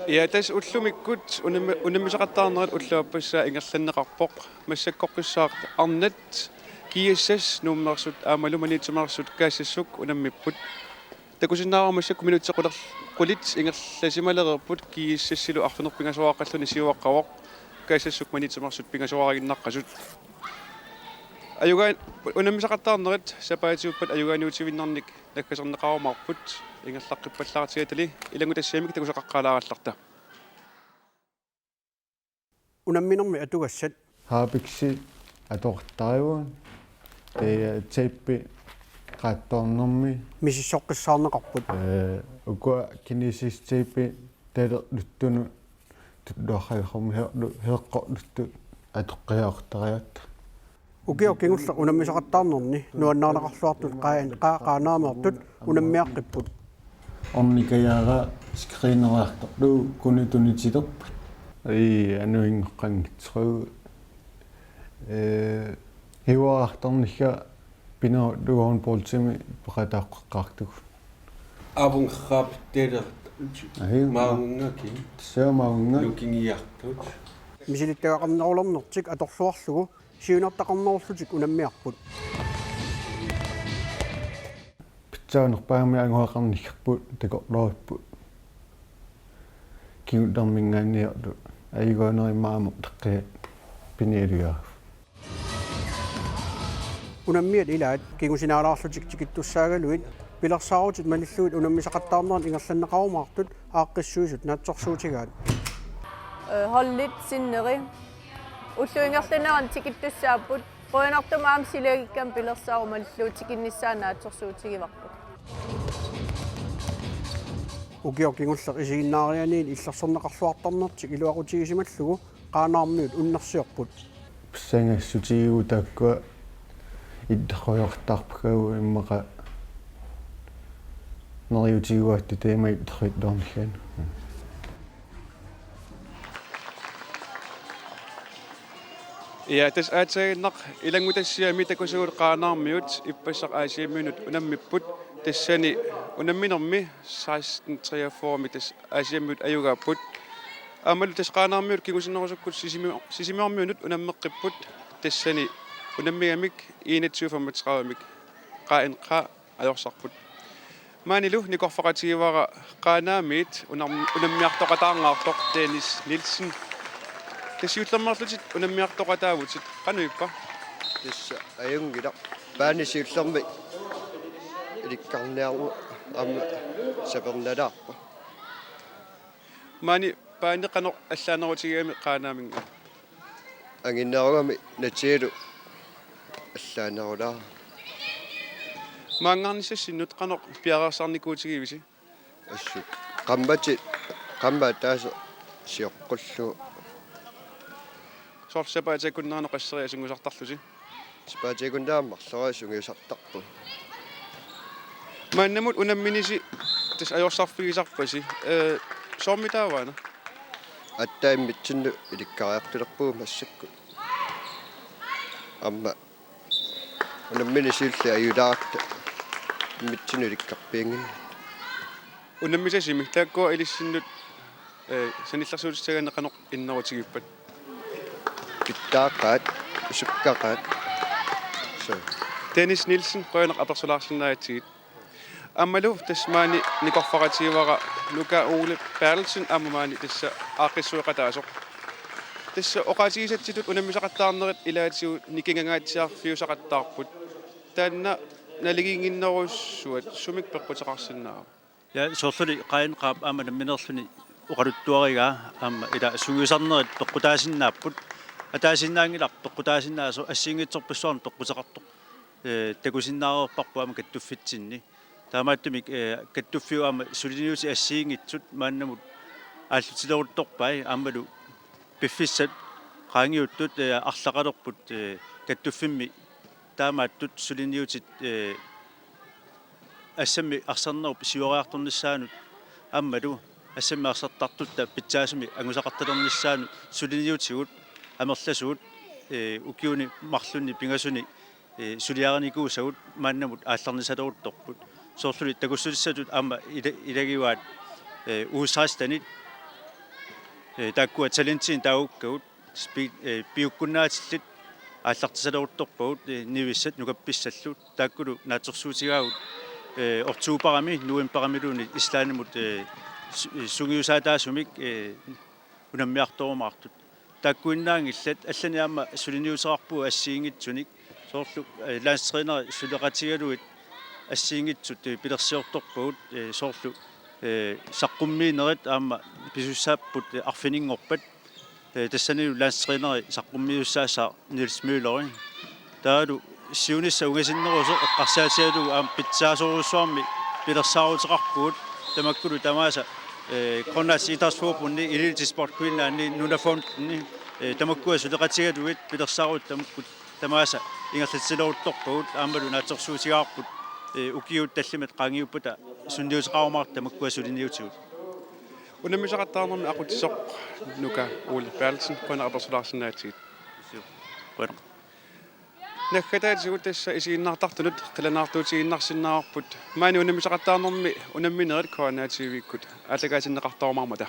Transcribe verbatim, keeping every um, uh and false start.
Ja, tassa ullumikkut unammi-, unammisaqattaarnerit ulluappassaa ingerlanneqarpoq. Massakkorpiaq arnat G S S Nuummeersut aammalu Maniitsumeersut Kaassassuk unammipput. Takusinnaavara massakkut minutsit quler-, qulit ingerlasimalereerput, G S S-ilu arfineq-pingasoraqqalluni siuaqqavoq, Kaassassuk Maniitsumeersut pingasoraanngiinnaqqasut. Ajugaa-, unammisaqattaarnerit sapaatiuppat ajugaaniutivinnarnik naggaserneqarumaarput, ingerlaqqippallaartigalugit ilanngutassiamik takusaqaqqaalaarallarta. Unamminermi atugassat. Harpiksi atoqattarivugut. Tassa tape qaattoornermi. Misissoqqissaarneqarput. Ee, ukua kinesis tape talerluttunut tulluaqqajaqqammi heeqqorluttut atoqqiaqattarigaat. Ukioq kingulleq unammisaqattaarnerni nuannaarneqarluartut Q N Q Qaanaarmiortut unammiaqqipput. Ornikajaara screeneriartorlugu kunut tunitilerput. Ii, anuinngoqqanngitsoq. Ee, hiuarartarnigga pinerullugu håndboldsimi peqataaqqeqqaartugut. Avungerraapittialertut. Ahi. Maunngaki. Tassa maunngaki. Nukingiartut. Misilittagaqarnerulernertik atorluarlugu siunertaqarnerullutik unammiarput. Pitsaanerpaamik angugaqarnikkut takorloorput. Kingullerminngaanniit ajugaanerimmaammut taqqia pinialigaarput. Unammiat ilaat kingusinaalaarlutik tikittussaagaluit pilersaarutit malillugit unammisaqattaarnerit ingerlanneqarumaartut aaqqissuisut naatsorsuutigaat. Ee, holdit sinneri ullup ingerlanerani tikittussaapput, qujanartumik aamma silagikkami pilersaarut malillugit tikinnissaat naatsorsuutigivarput. Ukioq kingulleq isiginnaarianiit illersorneqarluartarnertik iluaqutigisimallugu Qaanaarmiut unnersiorput. Pissangassutigigut taakkua ittoqqujoqattaarpakka immaqa neriuutiguaat taama ittoqittoornikkut. Ja, tassa aatsaannguaq ilanngutassiami takusagut Qaanaarmiut ippassaq Aasiammiunut unammipput, tassani unamminermi seksten treogfyrre-mi tassa Aasiammiut ajugaapput. Aammalu tassa Qaanaarmiut kingusinnerusukkut Sisimi-, Sisimiormiunut unammeqqipput, tassani unammigamik enogtyve femogtredive-mik Q N Q ajorsarput. Maanilu nikorfaqatigivara Qaanaarmiit unam-, unammiartoqataarngaartoq Dennis Nielsen. Tassa siullermeerlutit unammiartoqataavutit, qanoq ippa? Tassa ajunngilaq. Paani siullermik ilikkarniarngu aamma sapernalaarpoq. Maani paani qanoq allaanerutigigami Qaanaarminngaanniit? Anginerugami natialu allaanerulaarami. Maanngarnissassinnut qanoq piareersarnikuutigivisi? Assut qaammatit, qaammat ataaseq sioqqullugu. Soorlu sapaatip akunnerani qasseriarlunga sungiusartarlusi? Sapaatip akunnerani marloriarlunga sungiusartarpunga. Maannamut unamminisi tassa ajorsarfigisarpasi, ee, soormitaava una? Aatsaat immitsinnut ilikkariartulerpugut massakkut. Aamma unammineq siulleq ajulaarutta immitsinnut ilikkarpiannginnami. Unammisasimi taakkua ilissinnut, ee, sanilliussutissagaanni qanoq innerutigippat? Pitsaaqaat, usukkaqaat. Suu. Dennis Nielsen, qujanaq apersulaarsinnaagatsigit. Aammalu tassa maani nikorfaqatigivara Nuka Ole Berthelsen aamma maani tassa aaqqissueqataasoq. Tassa oqaatigisatsitut unammisaqattaarnerit ilaatigut nikingangaatsiarfiusaqattaarput. Taanna naligiinnginnerussuat sumik peqquteqarsinnaava? Ja, soorluli Q N Q-p aamma nammineerluni oqaluttuarigaa aamma ila sungiusarnerit peqqutaasinnaapput. Ataasiinnaanngilaq peqqutaasinnaasoq, assigiinngitsorpassuarnik peqquteqartoq, ee, takusinnaareerparput aamma kattuffitsinni. Taamaattumik, ee, kattuffiup aamma suliniutit assigiinngitsut maannamut aallutileruttorpai aammalu piffissat qaangiuttut, ee, arlaqalerput, ee, kattuffimmi taamaattut suliniutit, ee, assammik arsarnerup siuariartornissaanut aammalu assammik arsartartutta pitsaasumik angusaqartalernissaanut suliniutigut amerlasuut, ee, ukiuni marlunni pingasuni, ee, suliarinikuusagut maannamut aallarnisaleruttorput. Soorluli takussutissatut aamma ila-, ilagivaat, ee, U seksten-it eh, taakkua talentinik taagukkagut spi-, eh, piukkunnaatillit aallartisaleruttorpagut, eh, nivissat nukappissallu. Taakkulu naatsorsuutigaagut, eh, oktoberimi novemberimiluunniit Islandimut, eh, su-, eh, sungiusaataasumik, eh, unammiartorumaartut. Taakkuinnaanngillat, allanik aamma suliniuteqarpugut assigiinngitsunik, soorlu, eh, landstræneri suleqatigalugit assigiinngitsut, eh, pilersiortorpagut, eh, soorlu, eh, saqqummiinerit aamma pisussaapput, eh, arfininngorpat, eh, tassanilu landstræneri saqqummiussaassaaq Niels Møller. Taavalu siunissaq ungasinnerusoq eqqarsaatigalugu aamma pitsaasorujussuarmik pilersaaruteqarpugut, tamakkulu tamaasa, eh, Grønlands Idrætsforbund, Elite Sport Greenland, Nunafonden, eh, tamakkua suleqatigalugit pilersaarutit tamakkua tamaasa ingerlatsileruttorpagut, aammalu naatsorsuutigaarput, eh, ukiut tallimat qaangiuppata sunniuteqarumaartut tamakkua suliniutigut. Unammisaqattaarnermi aqutsisoq Nuka Ole Berthelsen, qujanaq apersulaarsinnaagakkit. Qujanaq. Naggataatigut tassa isiginnaartartunut qilanaartuutigiinnarsinnaavarput. Maani unammisaqattaarnermi unamminerit K N A T V-kkut aallakaatinneqartarumaarmata.